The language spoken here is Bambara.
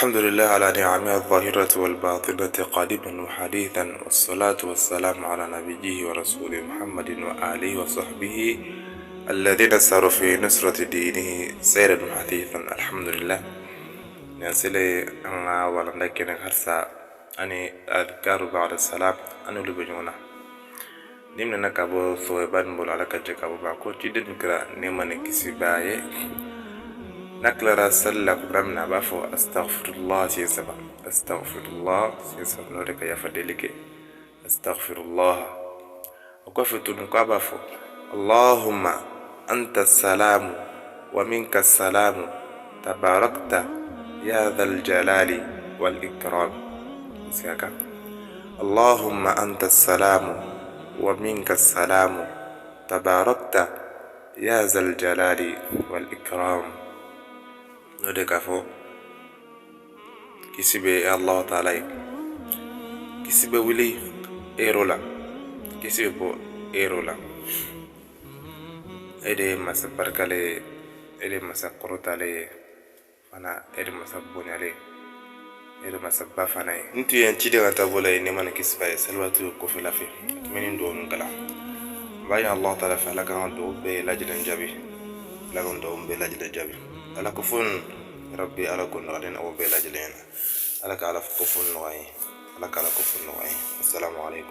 الحمد لله على نعمه الظاهرة والباطنة قديما وحديثا، والصلاة والسلام على نبيه ورسوله محمد وآله وصحبه الذين ساروا في نصرة دينه سيرا حثيثا. الحمد لله. Nin selen an ka walanda kɛnɛ halisa ani adhikaru ba'da salam, an n'olu bɛ ɲɔgɔn na. Nin minɛna ka bɔ Thawban bolo, Ala ka jɛ ka bɔ ma, ko ciden kira, nɛɛma ni kisi b'a ye, n'a tilara sali la tuma min na, a b'a fɔ astaghfirullah siɲɛ saba, astaghfirullah siɲɛ saba, n'o de ka yafa deli kɛ astaghfirullah. O kɔfɛ tuguni ko a b'a fɔ allahumma anta salamu wa minka salamu tabarakta ya dhal jalali wal ikram. Segin a kan: allahumma anta salamu wa minka salamu tabarakta ya zal jalali wal ikram. N'o de k'a fɔ kisi bɛ Allahu taala ye, kisi bɛ wuli e yɔrɔ la, kisi bɛ bɔ e yɔrɔ la, e de ye masa barikalen ye, e de ye masa kɔrɔtalen ye fana, e de masa bonyalen, e de masa ba fana ye. N tun ye ciden ka taabolo ye, nɛɛma ni kisi b'a ye, saliwaati kɔfɛla fɛ, a tun bɛ nin dugawu ninnu kalan. N b'a ɲini Allahu taala fɛ, Ala k'an ka dugawu bɛɛ lajɛlen jaabi, Ala k'an dugawu bɛɛ lajɛlen jaabi. Ala ko fo rabbi, Ala ko nɔgɔya ne aw bɛɛ lajɛlen ɲɛna. Ala ka Ala ko fo nɔgɔya ye, Ala ka Ala ko fo nɔgɔya ye. Assalamu alaikum.